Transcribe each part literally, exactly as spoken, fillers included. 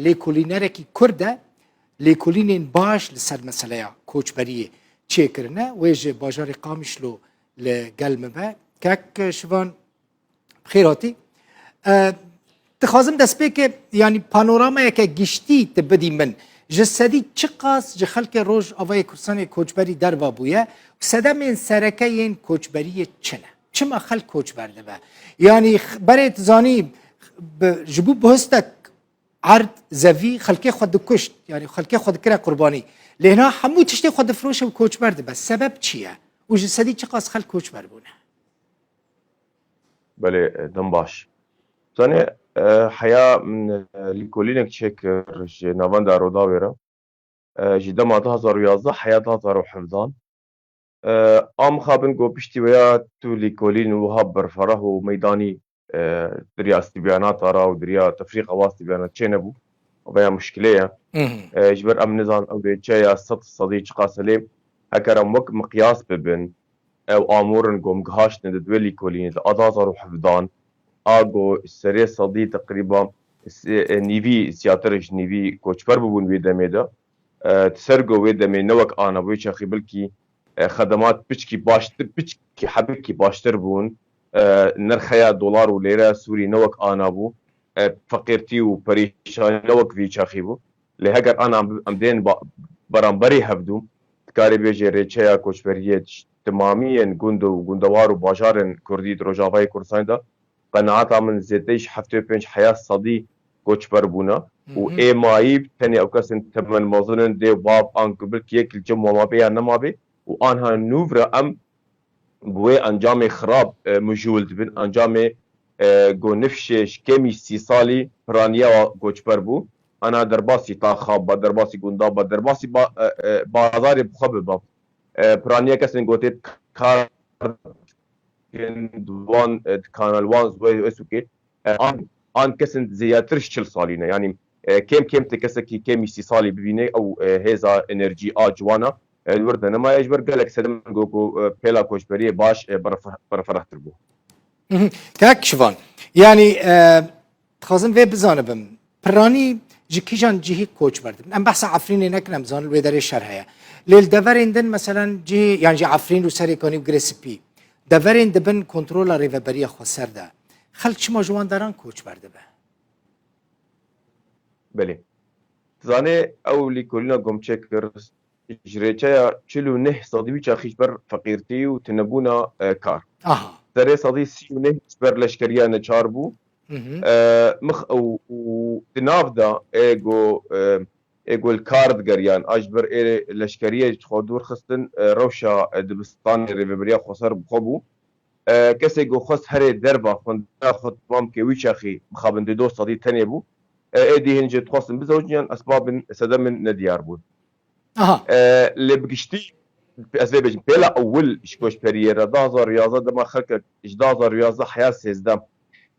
lêkolînerekî Kurd e, lêkolînên baş li ser meseleya koçberiyê çêkirine. Wê ji bajarê Qamişlo li gel me be. Kek Şivan, bi xêr hatî. E, dixwazim destpêkê, yanî panoramayeke giştî tu bidî min. Ji sedî çiqas ji xelkê Rojavayê Kurdistanê koçberî derva bûye û sedemên sereke yên koçberiyê çi ne? Çima xelk koçber dibe? Yanî x-, berê tu zanî, bi, ji bo bihustek erd, zevî, xelkê xwe dikuşt, yanî xelkê xwe dikire qurbanî. Lê niha hemû tiştê xwe difiroşe û koçber dibe. Sebeb çi ye? Û ji sedî çiqas xelk koçber bûne? Belê, e, dem baş. Zanê, e, heya min, e, lîkolînek çêkir ji Navenda Rûdawê re. E, ji dema du hazar û yazdeh heya du hazar û hevdeh. E, a mixabin ku piştî wê ya tu lîkolîn wiha berfereh û meydanî, e, di riya Stîbyanata re û di riya tefrîqa wa Stîbyana çênebû. Veya muşkilê ye. Mhm. E, ji ber em nizan ew rêçe ya sed sedî çiqas e lê, heger em wek miqyas bibin, ew amûrin ku em gihaştine di duê lîkolînê de, a du hazar û hevdeh, a ku serê sedî teqrîba s-, e, nîvî, ziyadtir ji nîvî koçber bûbûn wê demê de. E, di ser ku wê demê ne wek ana bû, wê çaxî belkî, e, xedemat piçkî baştir, piçkî hebikî baştir bûn. E, nirxeya dolar û lêreya Sûrî ne wek ana bû. E, feqîrtî û perîşanî ne wek vî çaxî bû. Lê heger ana em, em dên ba-, beramberî hevdû, dikarî bêjê rêçeya koçberiyê ji timamiyên gund û gundewar û bajarên Kurdî di Rojavayê Kurdistanê de, qenaeta min zêdeyî ji heftê û pênc heya sedî koçber bûne û Hı hı. ê mayî tenê ew kesên temenmezin in, dê û bav, anku belkî yek li cem wan mabe ya nemabe û anha nûv re em bi wê encamê xirab, e, mijûl dibin. Encamê, e, ku nifşê ji kêmî sî salî piraniya koçber bû. Ana derbasî taxa ba, derbasî gunda ba, derbasî ba, e, e, bazarê bi xwe biba. E, piraniya kesên ku tê kar dikin, di wan, e, dikana li wan wê, wê sûkê, e, an, an kesên zêdetir ji çil salî ne. Yanî, e, kêm kêm tê kesekî kêmî sî salî bibîne ew, e, hêza enerjî a ciwana, e, li wir de nemaye, ji ber gelek sedem ku, ku, e, pêla koçberiyê baş, e, berfe-, berferehtir bû. Mhm. Kak Şivan, yanî, e, dixwazim vê bizanibim. Piranî ji kîjan cihî koçber dibin? Em behsa Efrînê nekin, em zanin li wê derê şer heye. Lê li deverên din, meselen, cihê, yan jî Efrîn û Serêkanî û Girê Spî, deverên dibin kontrola Rêveberiya Xweser de. Xelk çima ji wan deran koçber dibe? Belê. Dizanê ew lîkolîna ku em çêkir, ji rêçeya çil û neh sedî wî çaxî ji ber feqîrtî û tunebûna, e, kar. Aha. Serê sedî sî û neh ji ber leşkeriya neçar bû. Hı hı. E, mix-, û, û di nav de ê ku, e, ê ku li kar digeriyan, a ji ber ê leşkeriyê ji xwe dûr xistin, e, rewşa, e, dibistanê Rêveberiya Xweser bi xwe bû. E, kesê ku xwest herê derva xwendina xwe temam ke, wî çaxî mixabin di do sedî tenê bû. E, êdî hin jî dixwestin bizewicin, yan esbabin sedemên nediyar bûn. Aha. E, lê bi giştî, ez vê bêjim, pêla ewil ji koçberiyê re, du hazar û yazdeh dema xelkek ji du hazar û yazdeh heya sêzdeh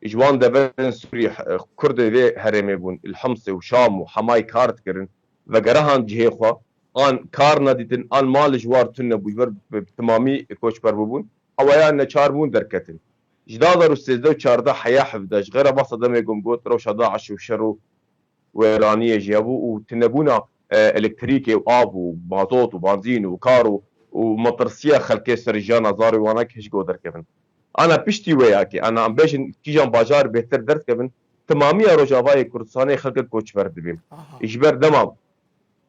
ji wan deverên Sûrî, e, Kurdê vê herêmê bûn, li Himsê û Şam û Hemayê kar dikirin, vegere han cihê xwe, an kar nedîtin, an mal ji war tune bû, ji ber bi, bi timamî koçber bûbûn, ew ya neçar bûn derketin. Ji du hazar û sêzdeh û çardeh heya hevdeh, ji xêra behsa demê ku em got, rewşa DAIŞ û şer û wêraniyê jî hebû û tunebûna, e, elektrîkê û av û mazot û banzîn û kar û, û metirsiya xelkê ser jiyana zarê wan hişk û derkevin. Ana piştî wê ya ke, ana em bêjin kîjan bajar bêhtir derdikevin, timamiya Rojavayê Kurdistanê xelkek koçber dibî. Aha. Ji ber dema,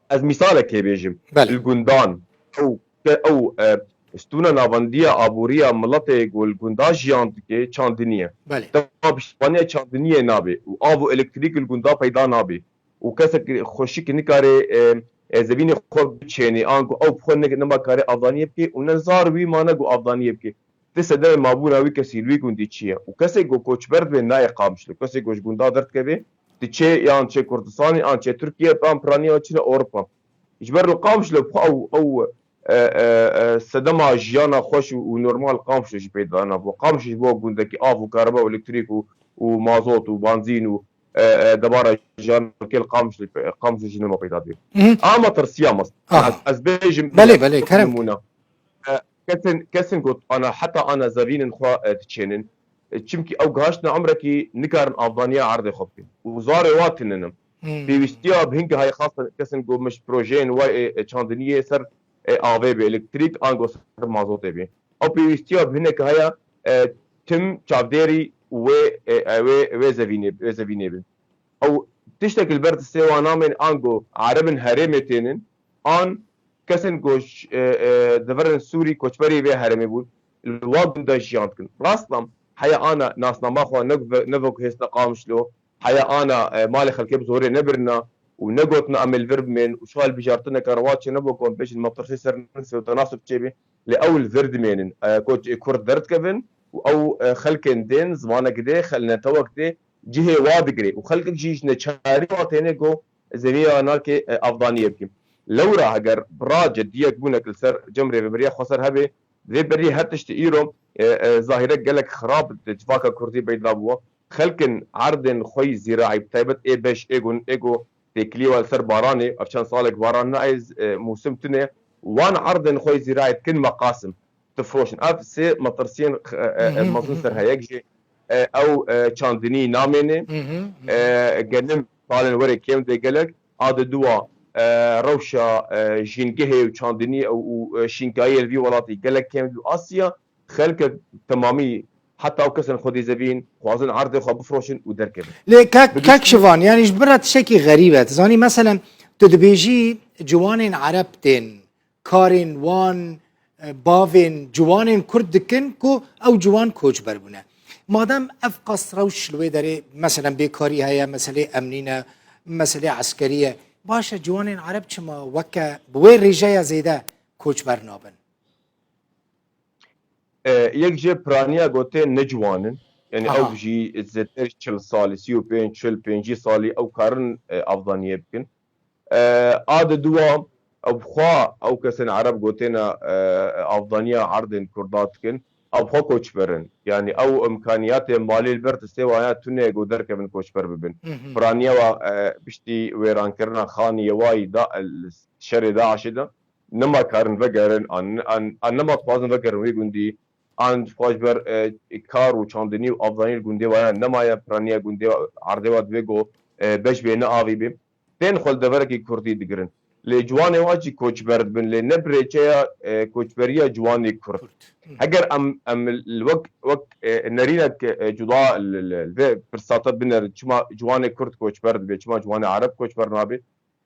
ez mîsalekê bêjim, Belê. Li gundan, ew ke ew, e, stûna navendiya aboriya miletê ku li gunda jiyan dike, çandinî ye. Belê. Dema piştevaniya çandiniyê nabe û av û elektrîk li gunda peyda nabe û kesek xweşik nikare, e, e, zevînê xwe biçêne, anku ew bi xwe ne-, nema kare avdaniyê bike û ne zar wî mane ku avdaniyê bike. Ti sedemê mabûna wî kesî li wî gundî çi ye? Û kesê ku koçber dibe nayê Qamişlo, kesê ku ji gunda derdikeve, diçe yan çê Kurdistanê, an çê Tirkiye, an piraniya çine Ewropa. Ji ber ku Qamişlo bi xwe ew, ew, e, e, e, sedema jiyana xweş û, û normal Qamişlo jî peyda nabû. Qamişlo ji bo gundekî av û kareba û elektrîk û, û mazot û banzîn û, e, e, debara jiyana li Qamişlo, Qamişlo jî nema peyda dibe. Hı hı. Ama tirsiya mast. Aha. Ez, ez bêjim, Belê, belê, kerem. Nimûne. E, kesên, kesên ku ana, heta ana zevînên xwe, e, diçênin. E, çimkî ew gihaştine emrekî nikarin avdaniya erdê xwe bikin. Û zarê wa tinin in. Hmm. Pêwîstiya bi hinge heye xasan kesin ku min ji projeyên we ê, ê çandiniyê ser, ê, avê bê elektrîk, ango ser mazotê bê. Ew pêwîstiya bi hineke heye, e, tim çavdêrî wê, e, e, wê, wê zevînê, wê zevînê bin. Ew tiştek li ber destê wan namên ango Erebin herêmê tênin, an kesin ku ş-, e, e, divirin Sûrî koçberî vê herêmê bûn, li wa gunda jiyan dikin. Rast am, heya ana nasnama xwe ne, ne wek hêsna Qamişlo, heya ana, e, malê xelkê bi zorê nebirina û negotina em ê li vir bimên û şal bijartineke rewa çênebo ku em bêjin metirsî ser nifsê û tenasub çêbê, lê ew li vir dimênin. E, ku ç-, Kurd derdikevin û ew, e, xelkên dên, zimanek dê, xel-, netewek dê, cihê wa digirê û xelkek jî ji neçarî wa têne ku zevîya nake, e, avdaniyê bikim. Lewra heger bira ceddiyek bûnek li ser cem rêveberiya xweser hebe, vê berî her tiştî îro, e, e, zahîrek gelek xirab di civaka kurdî peyda bû. Xelkin erdên xwe yî zîraî, bi taybet ê beş, ê gun, ê go têkilî wa li ser baranê, ev çend salek baran nayê, e, mûsim tune, wan erdên xwe yî zîraî dikin meqasim, difroşin. Ev sê metirsiyên, e, e, e, mezin ser heye, yek jî, e, ew, e, çandinî namêne, e, genim salên werê kêm dê gelek, a di dua, e, rewşa, e, jîngehê û çandinî û, û, e, şînkayiyê li vî welatî gelek kêm dû. Asiya xelkek temamî, heta ew kesên xwedî zevîn, xwazin erdê xwe bifroşin û derkevin. Lê kek, Bi kek giştî Şivan, yanî ji bira tiştekî xerîb e. Tu zanî, meselen, tu dibêjî ciwanên Ereb tên, karên wan, e, bavên ciwanên Kurd dikin ku ew ciwan koçber bûne. Madem ev qas rewş li wê derê, meselen, bêkarî heye, meselê emnî ne, meselê eskerî ye, baş e, ciwanên Ereb çima weke bi wê rêjeya zêde koçber nabin? E, yek jê piraniya gotê ne ciwan in. Yanî Aha. ew jî zêdetir çil salî, sî û pênc, çil, pêncî salî ew karin, e, avdaniyê bikin. E, a di dua ew bi xwe ew kesên Ereb gotêne, e, avdaniya erdên Kurda dikin. Ew bi xwe koçber in. Yanî ew imkaniyatê malî li ber destê wan ya tune ku derkevin koçber bibin. Hı hı. Piraniya wa, e, piştî wêrankirina xanî yê wayî da, e, li şerê DAIŞê de, nema karin vegerin, an, an, an nema dixwazin vegerin wê gundî, an dixwaz ber, e, kar û çandinî û avdanî li gundê wan ya nemaye, piraniya gundê wa, erdê wa divê ku, e, beş bê ne avî bê. Tên xwe li deverekî kurdî digirin. Lê ciwanê wa jî koçber dibin, lê ne bi rêçeya, e, koçberiya ciwanê kurd. Kurd. Hı. Heger em, em li wek, wek, e, nerînek, e, cuda li, li, li vê pirsata binerin, çima ciwanê kurd koçber dibe, çima ciwanê Ereb koçber nabe?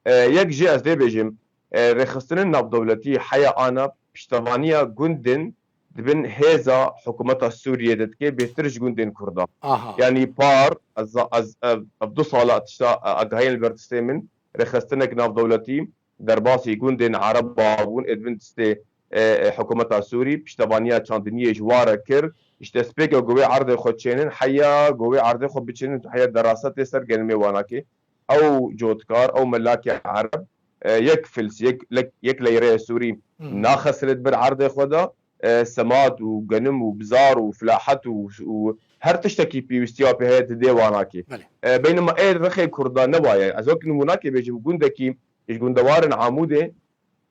E, yek jê ez dê bêjim, e, rêxistinên navdewletî heya ana piştevaniya gundên di bin hêza hikûmeta Sûriyê de dike, bêhtir ji gundên Kurdan. Aha. Yanî par, ez, ez, ev, ev du sala tişta, e, agahiyên li ber destê min, rêxistinek navdewletî derbasî gundên Ereba bûn, ê di bin destê, e, e, hikûmeta Sûrî, piştevaniya çandiniyê ji wa re kir, ji destpêka ku wê erdê xwe çênin, heya ku wê erdê xwe biçênin, heya derasa tê ser genimê wan a kê. Ew cotkar, ew melakê Ereb, e, yek fils, yek, lek-, yek leyreyê Sûrî Hmm. naxesire di ber erdê xwe de, e, semat û genim û bizar û filahet û, û her tiştekî pêwîstiya pê heye didê wan a kê. Belê. E, beynema ê rexê Kurda ne wa ye. Ez wek nimûnakê bêjim, gundekî ji gundewarên Amûdê,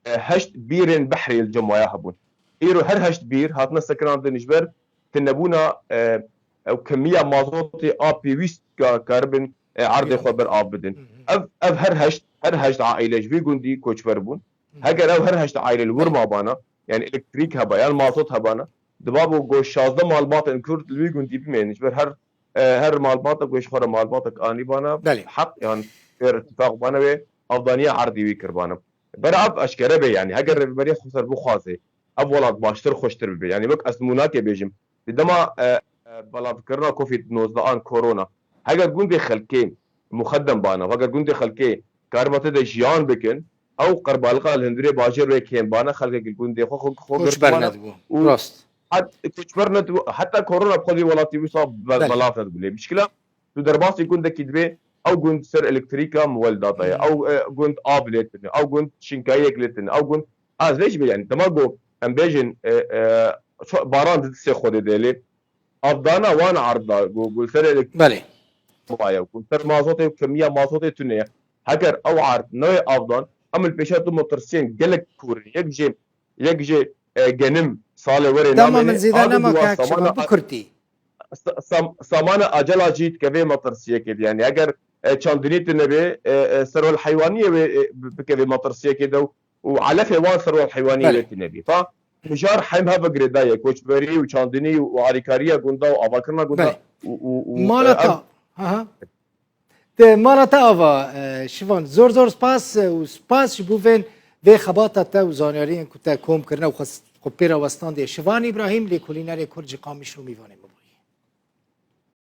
e, heşt bîrên behrê li cem waya hebûn. Îro her heşt bîr hatine sekinandin ji ber tinebûna, e, ew kemiya mazotê a pêwîst ka karibin, e, erdê xwe ber av bidin. Hı hı. Ev, ev her heşt, her heşt aîle ji vî gundî koçber bûn. Hı hı. Heger ew her heşt aîle li wir Belê. mabana, yani elektrîk heba, yan mazot hebana, dibabo go şazdeh malbatên Kurd li wî gundî bimênin. Ji ber her, e, her malbatek wê ji xwe re malbatek anîbana, Belê. heq, yan wê îtifaq bana wê avdaniya erdî wî kirbana. Bera ev eşkere be, yani, heger Rêveberiya Xweser bixwaze, ev welat baştir, xweştir bibe. Yani, wek ez nimûnakê bêjim, di dema, e, e, belavkirina covid nozdeh an korona, heger gundê xelkê muxeddem bana, heger gundê xelkê kariba tê de jiyan bikin, ew qerbaliqa li hundirê bajêr wê kêm bana, xelkek li gundê xwe, xwe, xwe Koç girtibana bernedibû. û Rast. het-, koçber nedibû, heta korona bi xwe vî welatî wisa be-, Belê. belav nedibû. Lê mişkila tu derbasî gundekî dibê, ew gund ser elektrîka miwel data ye. Hı hı. Ew, e, gund av lê tune, ew gund şinkayiyek lê tune, ew gund, ez vê jî bê, yani, dema ku em bêjin, e, e, ço-, baran di distê Xwedê de lê, avdana wan erd da, ku, ku li ser elek-, Belê. Ku li ser mazotê, kemiya mazotê tune ye. Heger ew erd newê avdan, em li pêşa du metirsiyên gelek kûr in. Yek jê, yek jê, e, genim salê werê Dema namêne, min zêde a di nema duwa kak samana şima a-, bikurtî. sa-, sam-, samana acela jî dikeve metirsiyekê de. Yani, heger e, çandinî tune bê, e, e, serwel heywaniyê wê, e, bi-, bike vê metirsiyekê de û, û elefê wan serwel heywaniyê Belê. wê tune bê. Fa mijar heym heve girêdaye, koçberî û çandinî û, û harîkariya gunda û avakirina gunda Belê. û, û, û, Mala e, ev ta. Aha. Te mala te ava, e, Şivan. Zor zor spas, e, û spas ji bo vên vê xebata te û zanyariyên ku te kom kirine û xwe s-, xwe pê re westandiye. Şivan Îbrahîm, lêkolînerê Kurd ji Qamişlo mîvanê min.